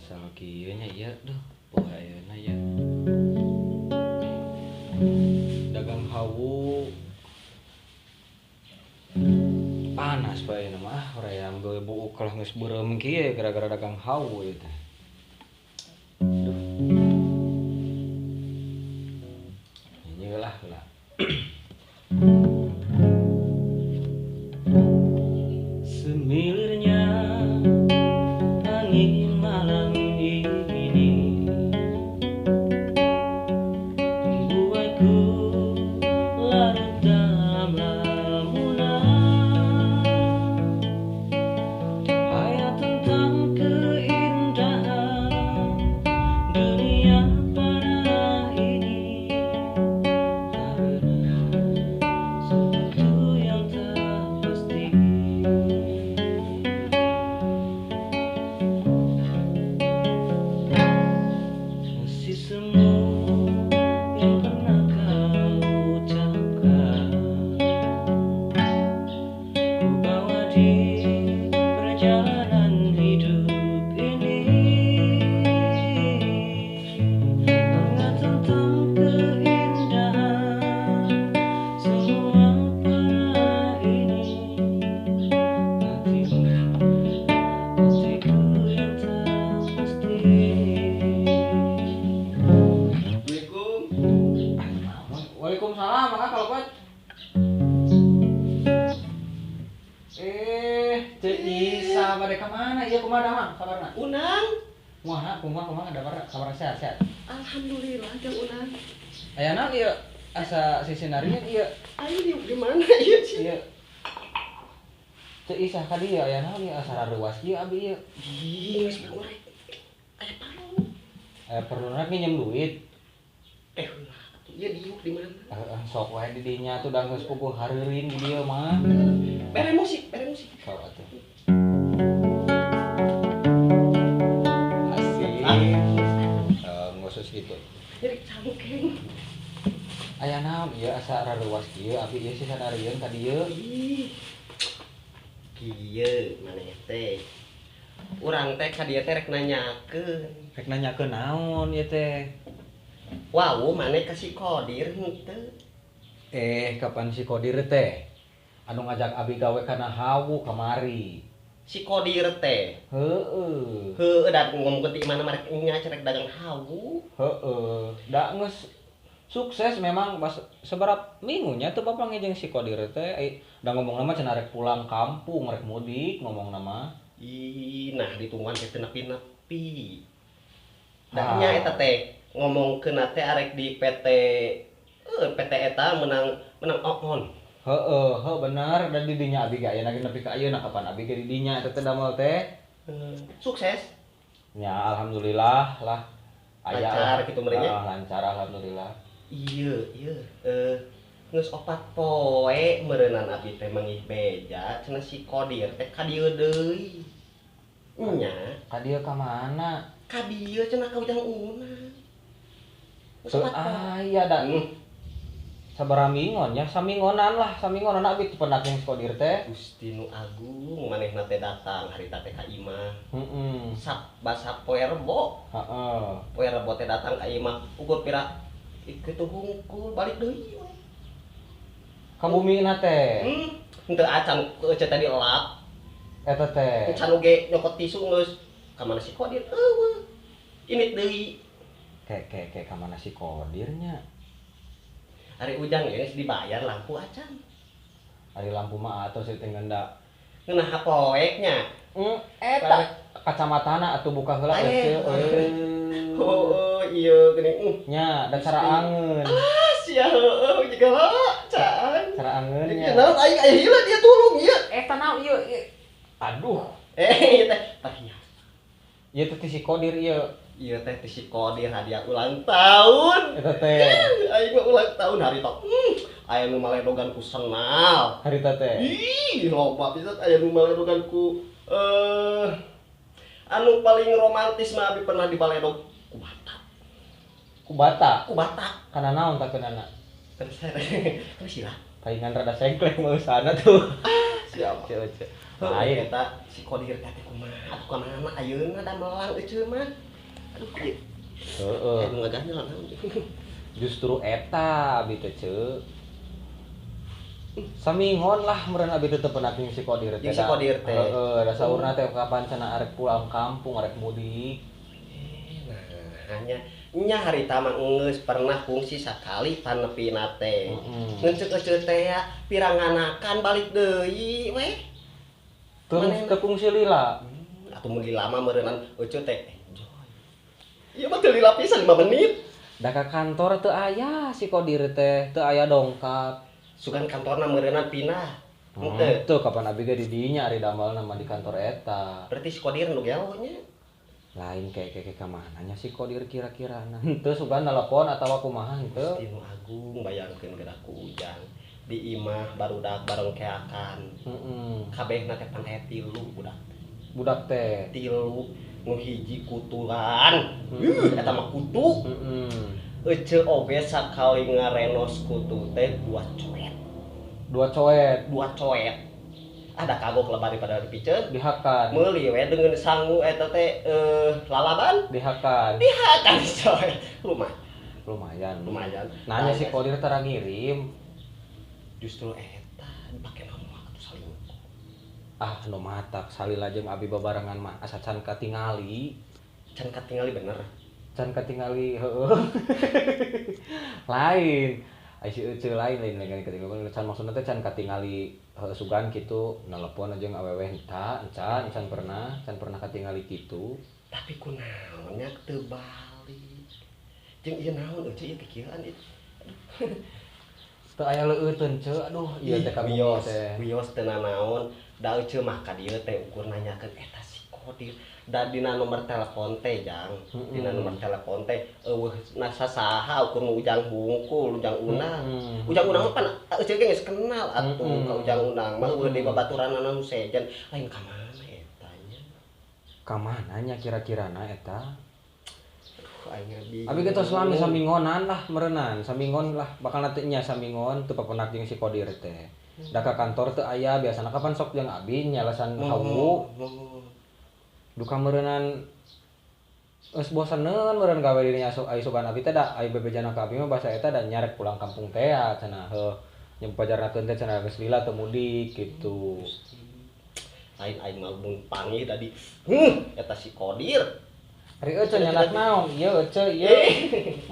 Kesel kieu nya ieu duh poe ayeuna ieu. Dagang hawu panas bae ayeuna mah hoream geus buuk lah geus beureum kieu gara-gara dagang hawu ieu teh. Duh. Nyanyi lah lah. Semilirnya angin malam ini membuatku larut dalam lamunan. Hayal tentang keindahan dunia panah ini, karena sesuatu yang tak pasti. Masih semu yang pernah kau ucapkan, ku bawa di perjalanan hidup ini. Hangat tentang keindahan semua panah ini, hatimu, hatiku yang tak pasti. Assalamualaikum. Waalaikumsalam, maka kalau kuat. Cek Isa bade ka mana? Ieu kumaha damang kabarna? Unang. Kumaha, kumaha, kumaha kabar kabar sehat, sehat. Alhamdulillah Kang Unang. Aya naon ieu? Asa sisinarian ieu. Ayo di mana ieu sih? Ieu. Cek Isa ka dieu aya naon ieu asa rareuwas ieu abi ieu. Ih, geus goreng. Aya perlu. Aya perluna nginjem duit. Lah atuh ieu diuk di mana? Heeh, sok wae di dinya atuh da geus puguh hareureun di dieu mah. Bere musik, bere musik. Sok atuh. Asik. Khusus gitu. Jadi cangkeng. Aya naon ieu asa rareuwas kieu abi ieu sih sanarieun ka dieu. Ih. Kieu maneh teh. Urang teh ka dieu teh rek nanyakeun. Rek nanyakeun naon ieu teh? Wau maneh ka si Kodir henteu? Kapan si Kodir teh? Anu ngajak abi gawe kana hawu kamari. Si Kodir teh. Heeh. Heueuh da ngomongkeun ti mana marek nya cerek dagang hawu. Heeh, da geus sukses memang pas seberapa minggunya tuh bapak ngejeng si Kodir teh, da ngomongna mah cenah rek pulang kampung, rek mudik ngomongna mah. Ih, nah ditungguan teh teu nepi-nepi. Da nya eta teh ngomongkeun teh arek di PT PT eta menang menang oon. Heeh, heuh bener dan di dinya abi ge aya nepi ka ayeuna kapan abi ge di dinya eta teh damel teh. Sukses. Ya alhamdulillah lah. Aya lancar kitu meureun nya. Lancar alhamdulillah. Iya, iya. Geus opat poe meureunnan abi teh mangih beja cenah si Kodir teh ka dieu deui. Nya, ka dieu ka mana? Ka dieu cenah ka Ujang Unang. Geus opat poe. Aya da. Sabaraha mingon nya, samingonan lah, samingonan abi teu pendak jeung si Kodir teh. Gusti nu agung manehna teh datang harita teh ka imah. Heeh. Sap basa poe Rebo. Heeh. Poe Rebo teh datang ka imah ukur pira kitu hungkul balik deui we. Ka bumina teh. Henteu acan eueuh tadi elap. Eta teh. Can oge nyokot tisu geus ka mana si Kodir eueuh. Init deui. Ke ke ke ka mana si Kodirnya? Ari Ujang geus dibayar lampu acan. Ari lampu mah atuh si teh ngeunda. Ngeunah poek nya. Eta kacamatana atuh buka heula eueuh. Oh iya geuning. Nya da cara angeun. Alah sia heueuh jiga can. Cara angeun nya. Naon aing aya heula dia tulung ieu. Eta naon ieu? Aduh. Ieu teh perhiasan. Ieu teh si Kodir ieu. Ieu teh si Kodir hadiah ulang tahun. Eta teh. Aing mah ulang tahun harita. Aya nu maledogan ku senal. Harita teh. Ih, loba pisan aya nu maledogan ku anu paling romantis mah abi pernah dibaledog ku bata. Ku bata? Ku bata. Kana naon tah keunana? Kana sila. Palingan rada sengklek mah usahana tuh. Siap. Ceu. Lain. Eta si Kodir teh kumaha atuh ka mana ayeuna da melang eceu mah. Aduh ieu. Heeh. Nu ngaganyel naon. Justru eta abi teh ceu. Samingon lah meureun abi teh teu pernah jeung si Kodir teh. Jeung si Kodir teh. Heeh, da saurna teh kapan cenah arek pulang kampung, arek mudik. Nah, hanya nya harita mah geus pernah fungsi sakali panepina teh. Ngan ceuk eceu teh ya piranganakan balik deui weh. Teu teu kungsi lila. Atuh mun lila mah meureunnan eceu teh enjoy. Ieu mah teu lila pisan 5 menit. Da ka kantor teu aya si Kodir teh, teu aya dongkap. Sugan kantorna meureunnan pindah. Henteu. Teu kapan abi ge di dinya ari damelna mah di kantor eta. Berarti si Kodir nu gelo nya. Lain kayak ka mana nya si Kodir kira-kira. Henteu sugan telepon atawa kumaha henteu. Gusti nu agung bayangkeun geura ku Ujang di imah barudak bareng keakan. Heeh. Kabehna teh pan aya tilu budak. Budak teh tilu nu hiji kutuan. Eta mah kutu. Heeh. Eceu oge sakali ngarenos kutu teh 2 coet. 2 coet. 2 coet. Ada kagok lebar daripada dipiceun. Dihakan. Meuli we dengan sangu eta teh lalaban. Dihakan. Dihakan coy. Lumayan. Lumayan. Nanya si Kodir tara ngirim. Justru eta dipake nama atuh salingkuh. Ah, nu matak salila jeung abi babarengan mah asa can katingali. Can katingali bener. Can katingali heueuh. Lain. Ai si eceu lain lain katingali can maksudna teh can katingali heueuh sugan kitu nelepon jeung awewe henteu can pernah katingali kitu. Tapi kunaon nya teu balik. Jeung ieu naon eceu ieu pikiran ieu. Teu aya leueuteun ceu, aduh ieu teh ka wios, teh. Wios teu nanaon, da eceu mah ka dieu teh ukur nanyakeun eta si Kodir. Da dina nomor telepon teh jang, dina nomor telepon teh eueuh na sasaha ukur nu Ujang hungkul, Ujang Unang. Ujang Unang mah pan eceu ge geus kenal atuh ka Ujang Unang mah eueuh di babaturanana nu sejen, lain ka mana eta nya. Ka mana nya kira-kirana eta? Aing Abi ge tos lami samingonan lah meureunan, samingon lah bakal nanti nya samingon teu papenak jeung si Kodir teh. Da ka kantor teu aya biasana kapan sok jeung abi nyalasan hawu. Duka meureunan geus bosaneun meureun gawe dirinya sok ai sugan abi teh da ai bebejana ka abi mah basa eta da nyarek pulang kampung teh cenah heuh jeung pajarnakeun teh cenah geus lila teu mudik kitu. Lain aing mah mun panggih tadi. Eta si Kodir. Ari eceu nyanak naon? Ieu eceu ieu.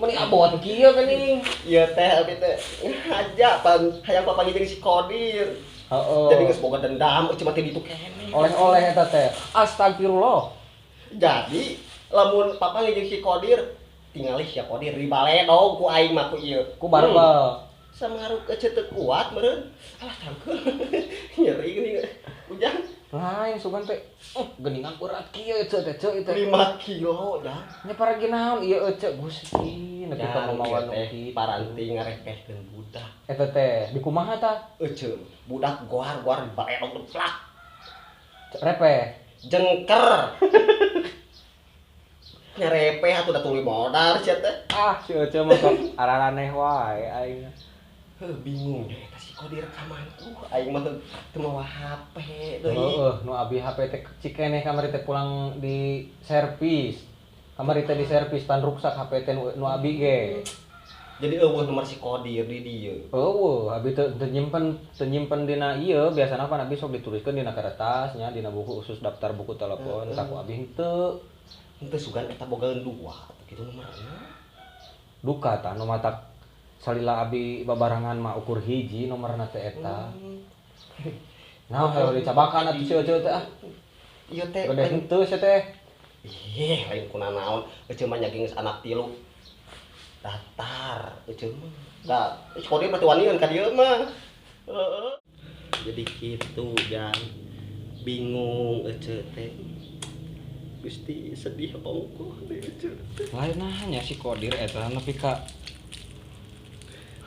Meuni abot kieu geuning. Ieu teh abi teh ngaja pan hayang papanggih jeung si Kodir. Heeh. Jadi geus boga dendam eceu mah teh ditu keneh. Oleh-oleh eta teh. Astagfirullah. Jadi lamun papanggih jeung si Kodir tingali sia Kodir dibaledog ku aing mah ku ieu. Ku barbel. Samaruk eceu teu kuat meureun. Alah tangkeul. Nyeri geuning. Ujang. Lain sugan teh geuningan berat kieu eceu teh ceu teh 5 kilo dah. Nya paragi naon ieu eceu Gusti nepi ka mamawa nu kitu. Paranti ngarepehkeun budak. Eta teh di kumaha tah? Eceu budak goar-goar dibaledog plak. Repeh. Jengker. Nyarepeh atuh da tuluy modar sia teh. Ah si eceu mah sok araraneh wae aing. Heuh bingung nya eta si Kodir ka mana? Aing mah teu mawa HP deui. Heueuh nu abi HP teh cikeneh kamari teh pulang di servis. Kamari teh di servis tan ruksak HP teh nu abi ge. Jadi eueuh nomor si Kodir di dieu. Eueuh abi teu nyimpen dina ieu biasana pan abi sok dituliskeun dina kertas nya dina buku khusus daftar buku telepon tak ku abi henteu. Henteu sugan eta bogaeun dua kitu nomorna. Duka tah nu matak salila abi babarengan mah ukur hiji nomorna teh eta. Nah, hayo dicabakan atuh si eceu teh ah. Ieu teh gede henteu sia teh. Ih, lain kuna naon, eceu mah nya geus anak tilu. Datar eceu mah. Da, si Kodir mah teu wanian ka dieu mah. Heeh. Jadi kitu jang. Bingung eceu teh. Gusti sedih ongkoh deui eceu teh. Lain nanya si Kodir eta nepi ka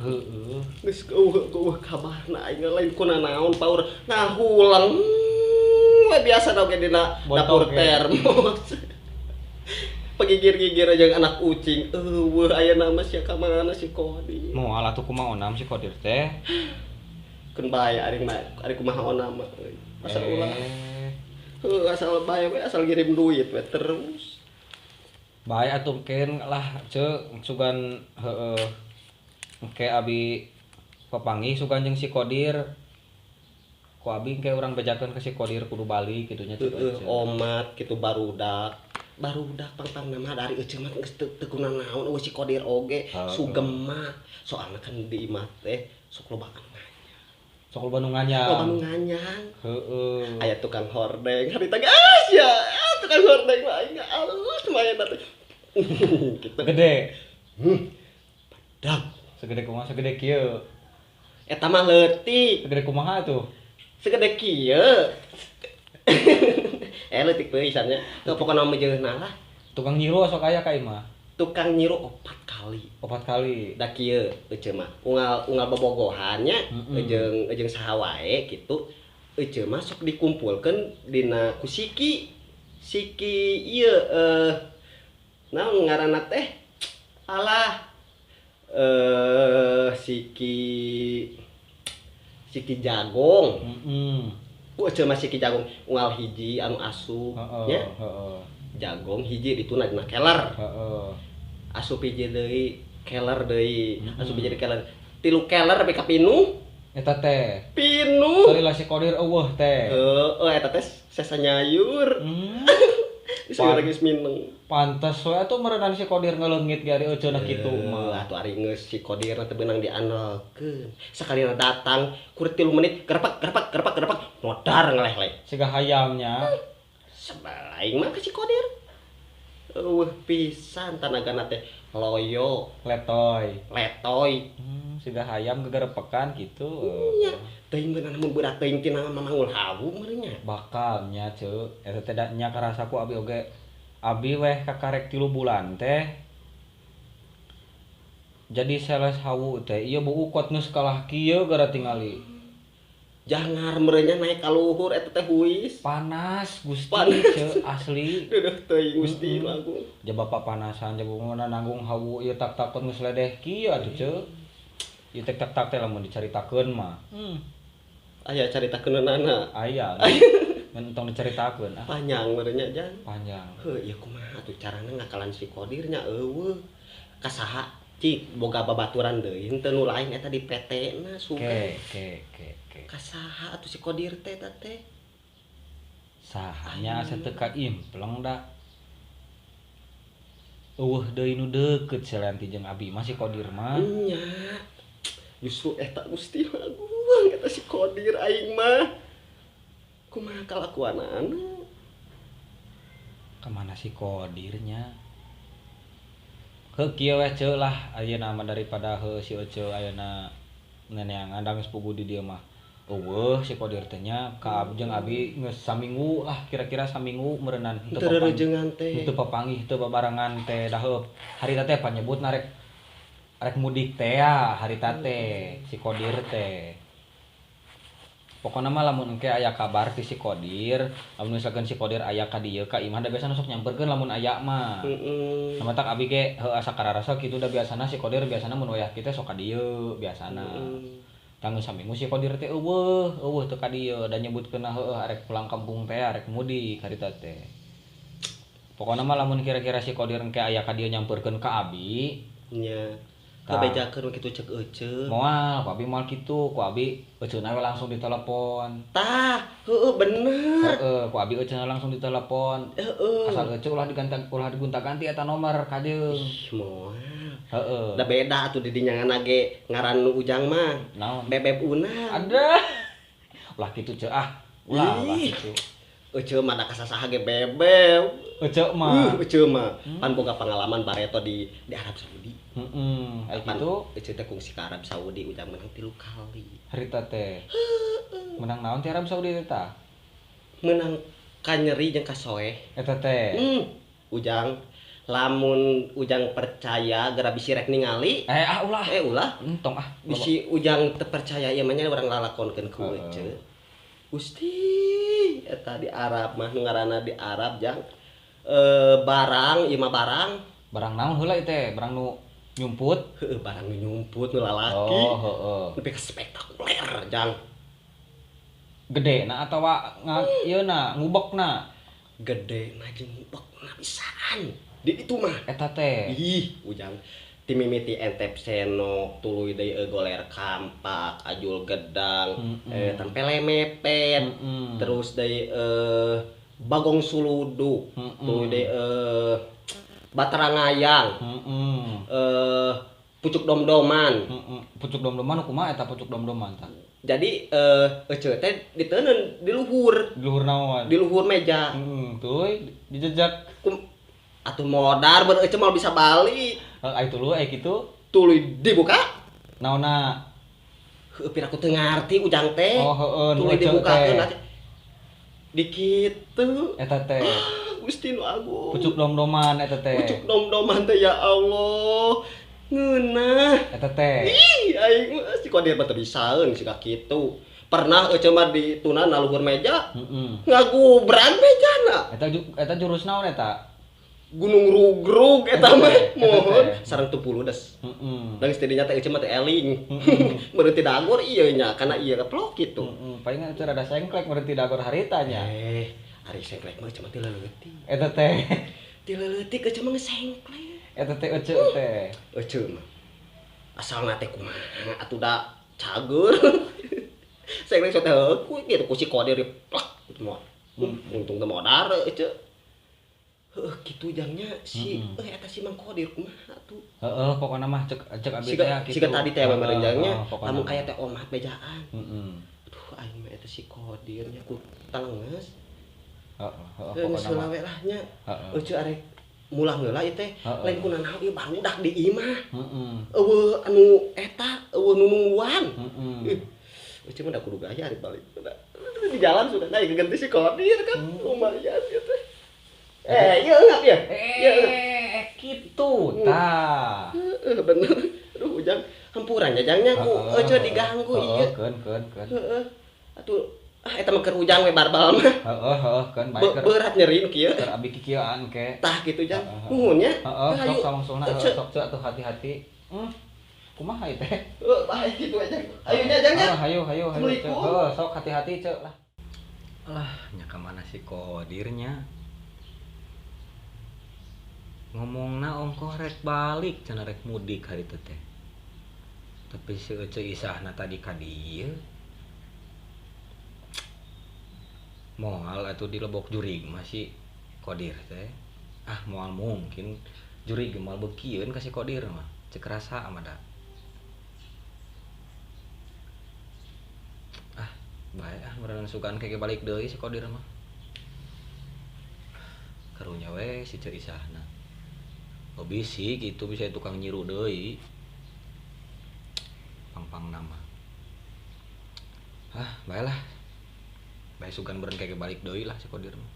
heueuh. Geus eueuh kabarna aing lain kuna naon paur ngahulang we biasa oge dina dapur termos. Pegigir-gigir aja anak ucing. Eueuh aya nama sia ka mana si Kodir. Moal atuh kumaha onam si Kodir teh. Keun bae ari mah ari kumaha onam mah euy. Asal ulah. Heuh asal bae we asal ngirim duit we terus. Bae atuh keun lah ceu sugan heueuh engke abi papanggih sugan jeung si Kodir. Ku abi engke urang bejakeun ka si Kodir kudu balik kitu nya ceu. Heueuh omat kitu barudak. Barudak pangpangna mah dari eceu mah geus teu kunanaon eueuh si Kodir oge sugema. Soalna kan di imah teh sok loba nganyang. Sok loba nu nganyang. Loba nu nganyang. Heueuh. Aya tukang hordeng harita geus ya. Tukang hordeng mah aing alus maenna teh. Kitu. Gede. Badag. Segede kumaha segede kieu. Eta mah leutik. Segede kumaha tuh? Segede kieu. Leutik pisan nya. Teu pokona mah jeuhna lah. Tukang nyiru sok aya ka imah. Tukang nyiru 4 kali. 4 kali. Da kieu eceu mah. Unggal bobogohan nya jeung saha wae kitu. Eceu mah sok dikumpulkeun dina ku siki. Siki ieu naon ngaranna teh? Alah. Siki jagong. Ku eceu mah siki jagong unggal hiji anu asup nya. Jagong hiji dituna dina keler. Asup hiji deui keler deui, asup hiji deui keler. 3 keler tapi ka pinuh. Eta teh. Pinuh. Salila si Kodir eueuh teh. Heeh, eta teh sesa nyayur. Bisa geus mineng. Pantes we atuh meureunan si Kodir ngeleungit ge ari euceuna kitu mah. Atuh ari geus si Kodir teh beunang diandalkeun. Sakalina datang kur 3 menit gerpak gerpak gerpak gerpak modar ngeleh-leh. Siga hayamnya. Sebel aing mah ka si Kodir. Eueuh pisan tanagana teh loyo, letoy. Letoy. Siga hayam gegerepekan kitu. Nya, teuing beunang mun berat teuing tina mamangul hawu meureun nya. Bakal nya ceu. Eta teh da nya karasa ku abi oge. Abi weh kakarek 3 bulan teh. Jadi sales hawu teh ieu buukot geus kalah kieu gara tingali. Jangar meureun nya naik ka luhur eta teh huis. Panas Gusti ceu asli. Deudeuh teuing Gusti lagu. Ja bapak panasan ja bumuna nanggung hawu ieu tak-takon geus ledeh kieu atuh ceu. Ieu teh tak-tak teh lamun dicaritakeun mah. Aya caritakeunana. Aya. Ngan tong dicaritakeun ah. Panjang meureun nya jang. Panjang. Heuh ieu kumaha atuh carana ngakalan si Kodir nya eueuh. Ka saha cik boga babaturan deui henteu nu lain eta di PT na sugan. Ke. Ka saha atuh si Kodir teh eta teh? Sahanya asa teu kaimpleng da. Eueuh deui nu deukeut salanti jeung abi mah si Kodir mah. Nya. Justru eta Gusti Agung eta si Kodir aing mah. Kumaha kalakuanana? Kamana si Kodirnya? Heuh kieu we ceu lah ayeuna mah daripada heuh si Ece ayeuna neneangan da geus puguh di dieu mah. Eueuh si Kodir teh nya ka abi jeung abi geus saminggu lah kira-kira saminggu meureunnan teu rerejengan teh. Teu papanggih teu babarengan teh da heuh harita teh panyebutna rek mudik teh ya harita teh si Kodir teh. Pokona mah lamun engke aya kabar ti si Kodir, lamun misalkan si Kodir aya ka dieu ka imah da biasana sok nyamperkeun lamun aya mah. Heeh. Nah, matak abi ge heuh asa kararasa kitu da biasana si Kodir biasana mun wayah kitu sok ka dieu biasana. Tanggeus saminggu si Kodir teh eueuh teu ka dieu da nyebutkeunna heueuh arek pulang kampung teh arek mudik harita teh. Pokona mah lamun kira-kira si Kodir engke aya ka dieu nyamperkeun ka abi nya. Kabejakeun kitu cek ece. Moal, ku abi moal kitu, ku abi eceuna we langsung ditelepon. Tah, heueuh bener. Heeh, ku abi eceuna langsung ditelepon. Heeh. Asal ece ulah diganti ulah digonta-ganti eta nomor ka dieu. Ih, moal. Heeh. Da beda atuh di dinya ge ngaran nu Ujang mah. Naon? Bebeb Una. Ada. Ulah kitu ceu ah. Ulah ulah kitu. Ece mah da kasasaha ge bebeb. Ece mah. Ece mah. Pan boga pengalaman bareto di Arab Saudi. Heeh, aya kitu. Ece teh kungsi ka Arab Saudi Ujang menang 3 kali. Harita teh. Menang naon ti Arab Saudi teh tah? Menang kanyeri jeung kasoeh. Eta teh. Ujang lamun Ujang percaya geura bisi rek ningali. Ah ulah. Ulah. Entong ah. Bisi Ujang teu percaya ieu mah nya urang lalakonkeun ku ece. Gusti eta di Arab mah nu ngaranna di Arab jang barang ieu mah barang. Barang naon heula ieu teh? Barang nu nyumput? Heeh, barang nu nyumput nu lalaki. Oh, heeh. Nepi ka spektakuler jang. Gede na atawa ieu na ngubekna. Gede na jeung ngubekna bisaan. Di ditu mah. Eta teh. Ih, Ujang. Ti mimiti entep senok, tuluy deui goler kampak, ajul gedang, tempele mepet, terus deui bagong suluduk, tuluy deui batarangayang, pucuk domdoman. Pucuk domdoman kumaha eta pucuk domdoman tah? Jadi eceu teh diteunun di luhur. Di luhur naon? Di luhur meja. Tuluy dijejak. Atuh modar ber eceu moal bisa balik. Ai tuluy ai kitu tuluy dibuka. Naonna? Heuh pira ku teu ngarti Ujang teh. Oh heueuh tuluy dibukakeun di kitu. Eta teh. Gusti nu agung. Pucuk domdoman eta teh. Pucuk domdoman teh ya Allah. Ngeunah. Eta teh. Ih, aing mah si Kodir mah teu bisaeun siga kitu. Pernah eceu mah dituna na luhur meja. Heeh. Ngagubrag mejana. Eta jurus naon eta? Gunung rugrug eta mah mohon sareng teu des. Heeh. Da geus teh dinya teh eceu mah teh eling. Meureun ti dagor ieu nya kana ieu keplok kitu. Heeh, palingan eceu rada sengklek meureun ti dagor harita nya. Ari sengklek mah eceu mah ti leuletik. Eta teh. Ti leuletik eceu mah sengklek. Eta teh eceu teh. Eceu mah. Asalna teh kumaha atuh da cager. Sengklek sok teh heueuh kitu ku si Kodir plak kitu mah. Untung teu modar eceu. Heuh kitu jangnya si eta si Mang Kodir kumaha atuh. Heeh pokona mah cek abi teh kitu. Siga tadi teh meureun jangnya lamun kaya teh omat bejaan. Heeh. Aduh aing mah eta si Kodir nya ku talengeus. Heeh heeh pokona mah. We lah nya. Euceu arek mulang heula ieu teh lain ku nanaon ieu barudak di imah. Heeh. Eueuh anu eta eueuh nu nungguan. Heeh. Euceu mah da kudu gaya arek balik. Di jalan sudah naik ganti si Kodir kan lumayan gitu. Iya enggak ya? Gitu tah. Heeh bener. Aduh Ujang, hampuran nya jangnya ku eceu diganggu ieu. Keun keun keun. Heeh. Atuh eta mah keur Ujang we barbal mah. Heeh heeh keun bae keur. Berat nyeri nu kieu. Keur abi kikieuan ke. Tah kitu Jang. Nuhun nya. Heeh, sok samangsulna sok ceu atuh hati-hati. Kumaha ieu teh? Heuh, bae kitu aja. Ayo nya Jang nya. Hayu hayu hayu. Heuh, sok hati-hati ceu lah. Alah, nya ka mana si Kodirnya? Ngomongna ongkoh rek balik cenah rek mudik hari teh teh. Tapi si Ece Isahna tadi ka dieu. Moal atuh di lebok jurig mah si Kodir teh. Ah moal mungkin jurig moal beukieun ka si Kodir mah. Cek rasa mah da. Ah bae ah meureun sugan kege balik deui si Kodir mah. Karunya we si Ceu Isahna. Oh bisi gitu bisa tukang nyiru deui. Pang-pang nama. Ah, bae lah. Bae sugan beureun kege balik deui lah si Kodir mah.